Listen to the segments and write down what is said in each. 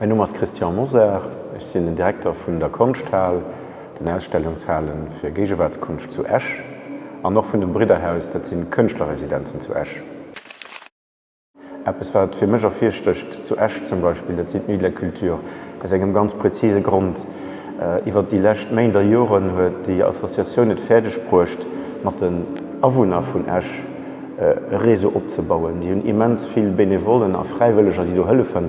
Mäin Numm ass Christian Mosar, ech sinn den Direkter vun der Konschthal, den Ausstellungshale fir Géigewaartskonscht zu Esch, an och vun dem Bridderhaus, dat sinn Kënschtlerresidenzen zu Esch. Eppes wat fir mech ervirstécht zu Esch zum Beispill, dat sinn d'Nuits de la Culture, aus engem ganz präzise Grond. Iwwert déi lescht Méint a Joren huet déi Associatioun et fäerdeg bruecht, mat den Awunner vun Esch e Réseau opzebauen. Déi hunn immens vill Benevollen a Fräiwëlleger, déi do hëllefen.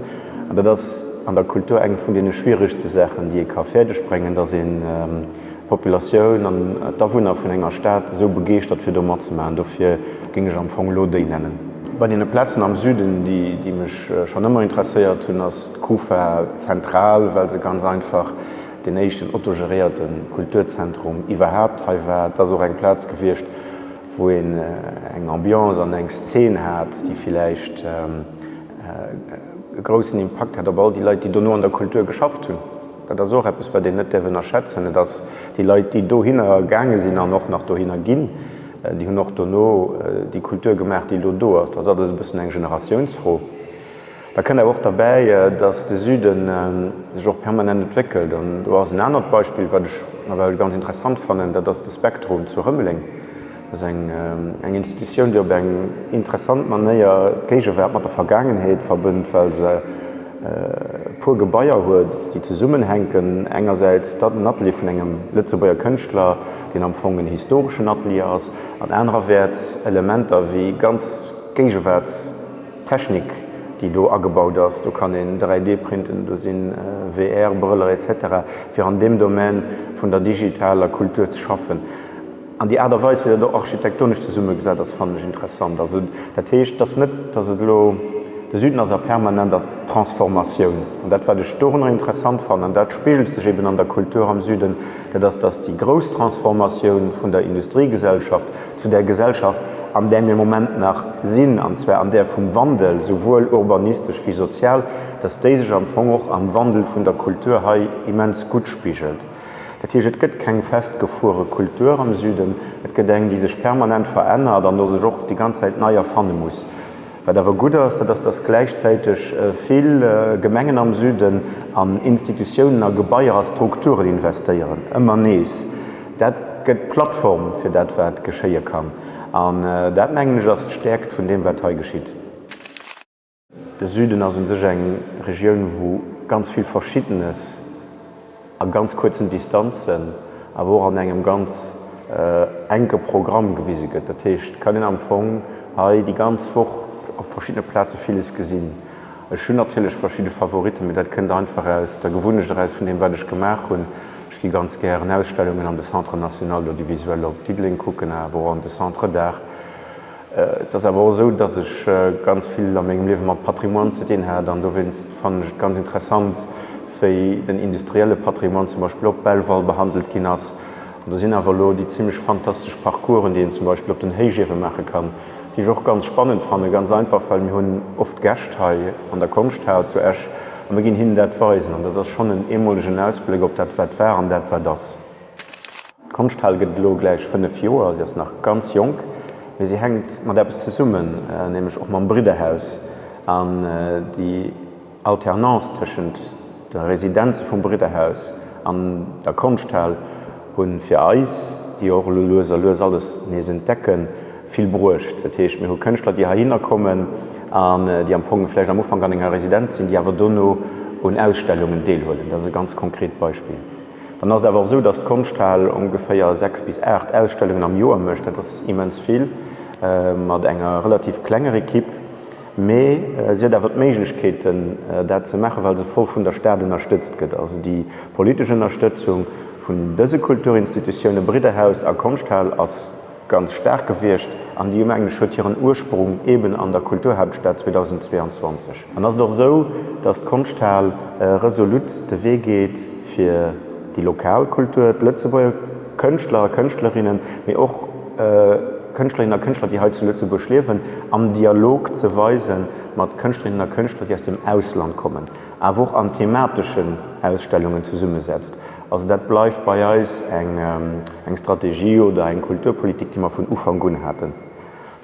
An dat ass an der Kultur eng vun deene schwieregste Saachen, déi ee ka fäerdeg bréngen, datt een d'Populatioun an d'Awunner vun enger Stad esou begeeschtert fir do matzemaachen. Dofir géing ech am Fong elo déi nennen. Bei deene Plazen am Süden, déi mech schonn ëmmer interesséiert hunn, ass d'Kufa zentral, well se ganz einfach deen éischten autogeréierte Kulturzentrum iwwerhaapt hei war. Et ass och eng Plaz gewiescht, wou een eng Ambiance an eng Szen hat, déi villäicht e groussen Impakt hat op all déi Leit, déi dono an der Kultur geschafft hunn. Dat ass och eppes, wat een net däerf ënnerschätzen. Et ass déi Leit, déi dohinner gaange sinn an och nach dohinner ginn, déi hunn och dono déi Kultur gemaach, déi elo do ass. Dat ass e bëssen eng Generatiounsfro. Da kënnt awer och derbäi, datt de Süde sech och permanent entwéckelt. An do ass en anert Beispill, wat ech nawell ganz interessant fannen, dat ass de Spektrum zu Rëmeleng. Dat ass eng Institutioun, déi op eng interessant Manéier d'Géigewaart mat der Vergaangenheet verbënnt, well se e puer Gebaier huet, déi zesummenhänken. Engersäits den Atelier vun engem Lëtzebuerger Kënschtler, deen am Fong en historeschen Atelier ass, an anererwäerts Elementer wéi ganz Géigewaartstechnik, déi do agebaut ass. Do kann een 3D printen, do si VR-Brëller etc. Fir an deem Domän vun der digitaler Kultur ze schaffen. An déi Aart a Weis, wéi dat och architektonesch zesummegesat ass, fannen ech interessant. Also dat heescht, et ass net, datt et elo, de Süden ass a permanenter Transformatioun. An dat, wat ech dorunner interessant fannen, an dat spigelt sech eben an der Kultur am Süden, dat ass, datt déi grouss Transformatioun vun der Industriegesellschaft zu där Gesellschaft, an där mir am Moment nach sinn, an zwar an där vum Wandel, souwuel urbanistesch wéi sozial, datt déi sech am Fong och am Wandel vun der Kultur hei immens gutt spigelt. Dat heescht, et gëtt keng festgefuere Kultur am Süden, et gëtt eng, déi sech permanent verännert an do sech och déi ganz Zäit nei erfanne muss. Wat awer gutt ass, dat ass, datt gläichzäiteg vill Gemengen am Süden an Institutiounen a Gebaier a Strukturen investéieren, ëmmer nees. Dat gëtt d'Plattform fir dat, wat geschéie kann. An dat, mengen ech, ass d'Stäerkt vun deem, wat hei geschitt. De Süden ass un sech eng Regioun, wou ganz vill Verschiddenes a ganz kuerzen Distanzen, awer och an engem ganz enke Programm gewise gëtt. Dat heescht, et kann een am Fong hei déi ganz Woch op verschiddene Plaze villes gesinn. Ech hunn natierlech verschidde Favoritten, mee dat kënnt einfach aus der Gewunnecht eraus vun deem, wat ech gemaach hunn. Ech gi ganz gären Ausstellungen an de Centre national d'audiovisuel op Diddeleng kucken, awer och an de Centre d'art. Et ass awer och esou, dass ech ganz vill a mengem Liewe mat Patrimoine ze dinn hat an dowéinst fannen ech et ganz interessant, wéi den industrielle Patrimoine zum Beispill op Belval behandelt ginn ass. An do sinn awer elo déi zimlech fantastesch Parcoursen, déi een zum Beispill op den Héichiewe maache kann, déi ech och ganz spannend fannen, ganz einfach, well mir hunn oft Gäscht hei an der Konschthal zu Esch a mir ginn hinnen dat weisen an dat ass schonn en eemolegen Ausbléck op dat, wat war an dat, wat ass. D'Konschthal gëtt elo gläich 5 Joer, si ass nach ganz jonk, mee si hänkt mat eppes zesummen, nämlech och mam Bridderhaus. An déi Alternance tëschent de Residenze vum Bridderhaus an der Konschthal hu fir eis, déi och elo lues a lues alles nees entdecken, vill bruecht. Dat heescht, mir hu Kënschtler, déi heihinner kommen an déi am Fong vläicht am Ufank an enger Residenz sinn, déi awer dono un Ausstellungen deelhuelen. Dat ass e ganz konkret Beispill. Dann ass et awer och esou, datt d'Konschthal ongeféier 6 bis 8 Ausstellungen am Joer mécht. Dat ass immens vill mat enger relativ klenger Ekipp. Mee si huet awer d'Méiglechkeeten, dat ze maachen, well se voll vun der Stad ënnerstëtzt gëtt. Also déi politesch Ënnerstëtzung vun dëse Kulturinstitutioune Bridderhaus a Konschthal ass ganz staark gewiescht an déi, mengen ech, huet hiren Ursprung eben an der Kulturhauptstad 2022. Dann ass et och esou, dass d'Konschthal resolut de Wee geet, fir déi lokal Kultur, d'Lëtzebuerger Kënschtler a Kënschtlerinnen, mee och Kënschtlerinnen a Kënschtler, déi hei zu Lëtzebuerg liewen, am Dialog ze weise mat Kënschtlerinnen a Kënschtler, déi aus dem Ausland kommen, awer och an themateschen Ausstellungen zesummesetzt. Also dat bleift bei eis eng Strategie oder eng Kulturpolitik, déi mer vun Ufank un haten.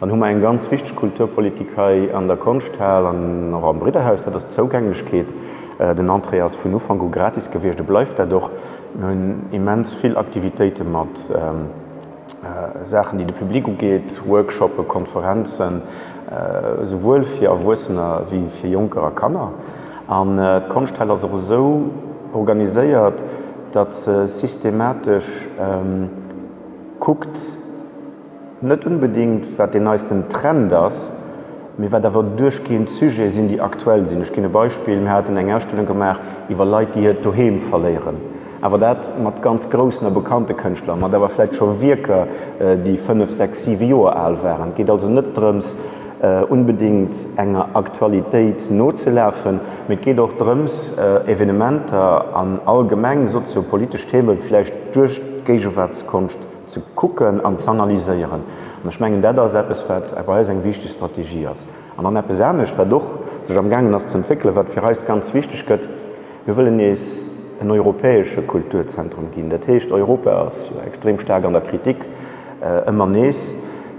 Dann hu mer eng ganz wichteg Kulturpolitik hei an der Konschthal an och am Bridderhaus, dat ass d'Zougänglechkeet. Den Entrée ass vun Ufank u gratis gewiescht, e bleift dat och. Mir hunn immens vill Aktivitéite mat Saachen, déi de Public ugeet, Workshoppe, Konferenzen, esouwuel fir Erwuessener wéi fir Jonker a Kanner. An d'Konschthal ass och esou organiséiert, datt se systematesch kuckt, net unbedingt wat deen neisten Trend ass, mee wat awer duerchgehend Sujete sinn, déi aktuell sinn. Ech ginn e Beispill, Mir haten eng Ausstellung gemaach iwwer Leit, déi hiert Doheem verléieren, awer dat mat ganz groussen a bekannte Kënschtler, mat awer vläicht scho Wierker, déi 5, 6, 7 Joer al waren. Et geet also net drëms, unbedingt enger Aktualitéit nozelafen, mee et geet och drëms, Evenementer an allgemeng soziopolitesch Theme vläicht duerch d'Géigewaartskonscht ze kucken an z'analyséieren. An ech mengen, dat ass eppes, wat bei eis eng wichteg Strategie ass. An dann eppes anescht, wat och sech amgaangen ass ze entwéckelen, wat fir eis ganz wichteg gëtt, Mir wëllen nees en europäesche Kulturzentrum ginn. Dat heescht, Europa ass jo extrem staark an der Kritik, ëmmer nees.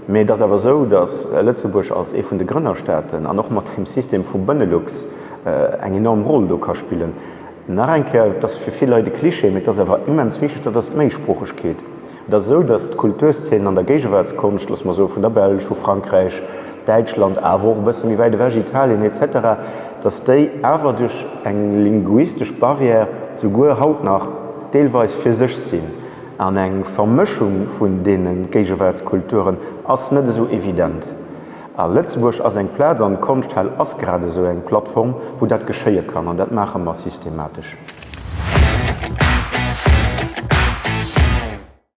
Mee et ass awer esou, datt Lëtzebuerg als ee vun de Grënnerstaaten an och mat dem System vu Benelux eng enorm Roll do ka spillen. Nach eng Kéier, et ass fir vill Leit e Cliché, mee et ass awer immens wichteg, dat ass d'Méisproochegkeet. Et ass esou, datt d'Kulturszenen an der Géigewaartskonscht, loosse mer soe vun der Belsch, vu Frankräich, Däitschland, awer och e bësse méi wäit ewech, Italien et cetera, datt déi awer duerch eng linguistesch Barrière souguer haut nach deelweis fir sech sinn. An eng Vermëschung vun deene Géigewaartskulturen ass net esou evident. A Lëtzebuerg ass eng Plaz, an d'Konschthal ass grad esou eng Plattform, wou dat geschéie kann. An dat maache mer systematesch.